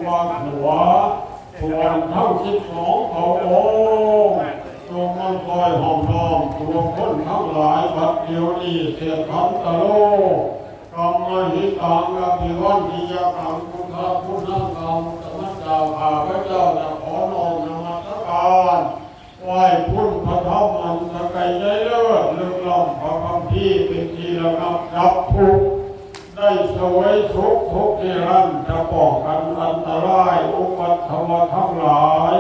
ວ່າຂົວ ສ່ວນທັງສິບສອງພະອົງ ຈົ່ງມາຊ່ອຍຫ້ອມລ້ອມຕົວຄົນທັງຫຼາຍ ບັດດຽວນີ້ເສດທັນຕະໂລ ກຳມະຫິຕັງ ອະພິວັນທິຍະກັງ ພຸດທະຄຸນນັງ ກຳມະຈາຂ້າພະເຈົ້າຈະຂໍນ້ອມນະມັດສະການ ໄຫວ້ຄຸນພະທຳອັນສະໄກໃຫຍ່ເລີດ ເລິກລ້ຳພະຄຳພີເປັນທີ່ລະງັບຈັບທຸກ ໄດ້ສະເຫວີຍສຸກທຸກນິລັນ ຈະປ້ອງກັນອັນຕະລາຍອຸປັດທະວະທັງຫຼາຍ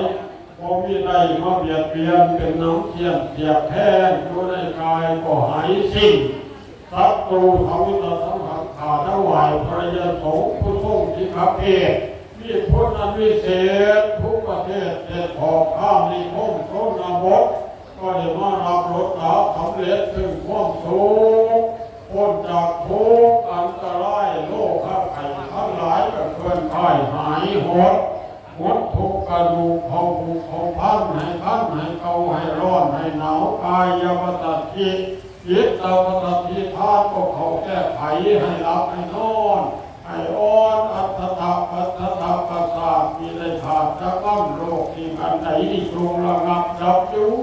ບໍ່ມີໄດ້ມາບຽດບຽນ ເປັນໜັງສຽນສຽກແທງ ຢູ່ໃນກາຍກໍຫາຍສິ້ນ ສັດຕູສັງວິດຕະສັງຫາ ຂ້າຖວາຍພະລະຍາສົງ ຜູ້ຊົງສິກຂາເພດ ມີຄຸນອັນວິເສດ ທຸກປະເທດເຂດຂອບ ຂ້າມນິຄົມຊົນນະບົດ ກໍໄດ້ມາຮັບລົດຕາສຳເລັດເຖິງຄວາມສຸກ ພົ້ນຈາກທຸກອັນຕະລາຍໂລຄະໄພທັງຫຼາຍ ກໍເຄື່ອນຄ້າຍຫາຍຫົດ ຫົດທຸກກະດູກເຂົ້າຜຸກເຂົ້າພັນ ໃຫ້ຄັນໃຫ້ເກົາ ໃຫ້ຮ້ອນໃຫ້ໜາວ ກາຍະປະສັດທິ ຈິດຕະປະສັດທິ ທານກໍເຂົ້າແກ້ໄຂ ໃຫ້ຫຼັບໃຫ້ນອນ ໃຫ້ອ່ອນ ອັດສະຕະປັດສະຕະປະສາດ ທີ່ໄດ້ຂາດຈາກກັນ ໂລກສິ່ງອັນໃດນີ້ຈົ່ງລະງັບຈັບຢູ່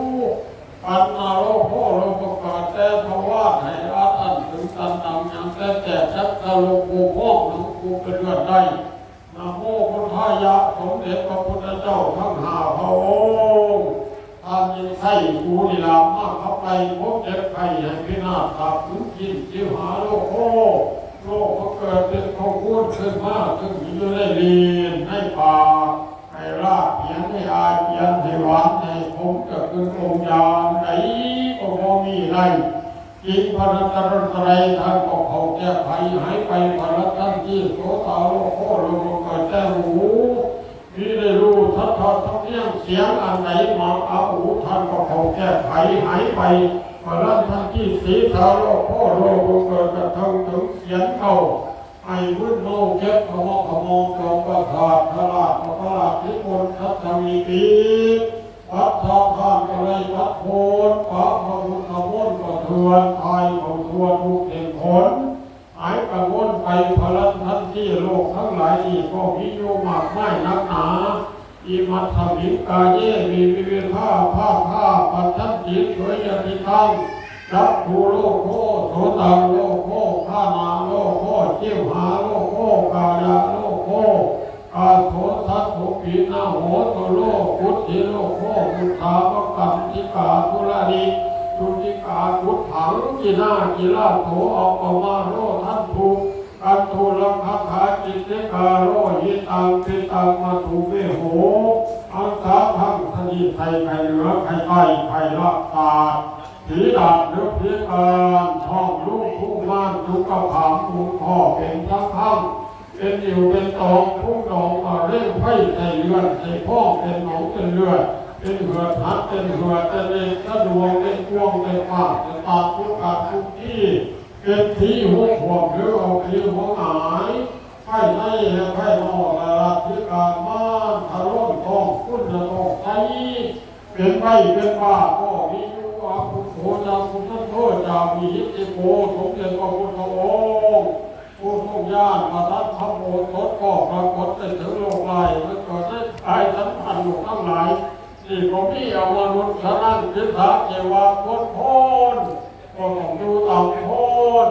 ປັນນະໂລໂຄໂລມະກາແຕ່ທະວາດ ໃຫ້ອັດອັ້ນຕຶງຕັນດັງຫຍັງແຕ່ແຕກ ຈັກສະໂລໂກພອກໜັງກູເປັນເລືອດໄດ້ ນະໂມພຸດທາຍະ ສົມເດັດພະພຸດທະເຈົ້າທັງຫ້າພະອົງ ທ່ານຍັງໃຊ້ກູນີ້ລະມາຂັບໄລ່ພວກເຈັບໄຂ້ໃຫ້ພິນາດ ສາບສູນສິ້ນຊິວຫາໂລໂຄ ໂລກມາເກີດເປັນເຂົ້າໂພນຂຶ້ນມາ ເຊິ່ງມີຢູ່ໃນລີ້ນໃນປາກ ໃຫ້ລາກຂຽນ ໃຫ້ອາຈຽນ ໃຫ້ຫວານ ໃຫ້ຂົມ ຈະຂຶ້ນອົງຍາອັນໃດກໍບໍ່ມີໄດ້ ຈິງພະລັດຕະນະໄຕ ທ່ານກໍເຂົ້າແກ້ໄຂຫາຍໄປ ພະລັດທັນທີ ໂສຕາໂລໂຄ ໂລກມາເກີດແຕ່ຫູ ມີໄດ້ຮູ້ສັດທະສຳນຽງສຽງອັນໃດມາອາອູ ທ່ານກໍເຂົ້າແກ້ໄຂຫາຍໄປ ພະລັດທັນທີ ສີສາໂລໂຄ ໂລກມາເກີດກະເທິງເຖິງສຽນເກົ້າ ໃຫ້ມຶນເມົາເຈັບຂະເໝາະຂະມອງຈອມປະສາດ ທະລາດປະປະລາດທີ່ຄົນສັດທະມີປີ ປັດສະທ່ານກໍໄດ້ປັດໂພນ ປະພະພຸດທະມົນກໍເຖື່ອນ ຖ່າຍເຂົ້າທົ່ວທຸກເສັ້ນຂົນ ຫາຍກັງວົນໄປ ພະລັດທັນທີ ໂລກທັງຫຼາຍນີ້ກໍມີຢູ່ມາກມາຍນັກໜາ ອິມັດສະມິງກາເຍ ວິວິທາພາທາ ປັດທັນຕິ ໂສຍະຕິຕັງ ຈັກຂຸໂລໂຄ ໂສຕາໂລໂຄ ຄານາໂລໂຄ ຈິວຫາໂລໂຄ ກາຍະໂລໂຄ ອາໂສ ສະໂສ ປີນາໂຫ ໂຕໂລ ກຸດທິໂລໂຄ ມຸດສາວະກັນຕິກາ ທຸລານິ ທຸຕິກາ ກຸດຖັງ ກິນາກິລາໂຕ ອັບປະມາໂລ ທັນທຸ ກັນທຸລັກຂະຖາ ກິດຕິກາ ໂລຫິຕັງ ປິຕັງ ມະທຸເວໂຫ ອັງສາທັງສະນີ ໄຂ້ເໜືອ ໄຂ້ໃຕ້ ໄຂ້ລາກສາດ ຜີດາດ ຫຼື ຜີການ ທ້ອງລຸງ ພູມານ ສຸຂະພາບ ອຸ້ມຄໍ ເປັນທັງທັງ ເປັນໜິວເປັນຕອງ ພຸງດອງມະເຮັງ ໄຟໃສ່ເລືອດໃສ່ພອງ ເປັນໜອງເປັນເລືອດ ເປັນເຫືອດຫັດ ເປັນເຫືອດແຕ່ເລັກ ສະດວງເປັນພວງເປັນປາກ ສະຕາດທຸກການທຸກທີ່ ເປັນຜີຫົວຂວມ ຫຼື ເອົາຜີຫົວຫງາຍ ພາຍໃນ ແລະ ພາຍນອກ ລະລັດທິກາມານທະລົນ ຕ້ອງຄຸນ ລະຕ້ອງໄຊ ເປັນໄຂ້ເປັນບ້າກໍມີຢູ່ ອະພຸດໂທ ຈັກຂຸສັນໂທ ຈາມິຫິດຕິໂກ ສົມເດັດພະພຸດທະອົງ ຜູ້ຊົງຍານພະທຳຄຳໂອສົດກໍປາກົດໄດ້ເຖິງໂລກຫຼາຍ ແລະກໍໄດ້ອາຍສັນພັນໂລກທັງຫຼາຍ ນີ້ກໍມີອະມະນຸດສະນັງ ຕິດສາເທວາຄົນໂພນ ກໍຕ້ອງຢູ່ຕາມໂພນ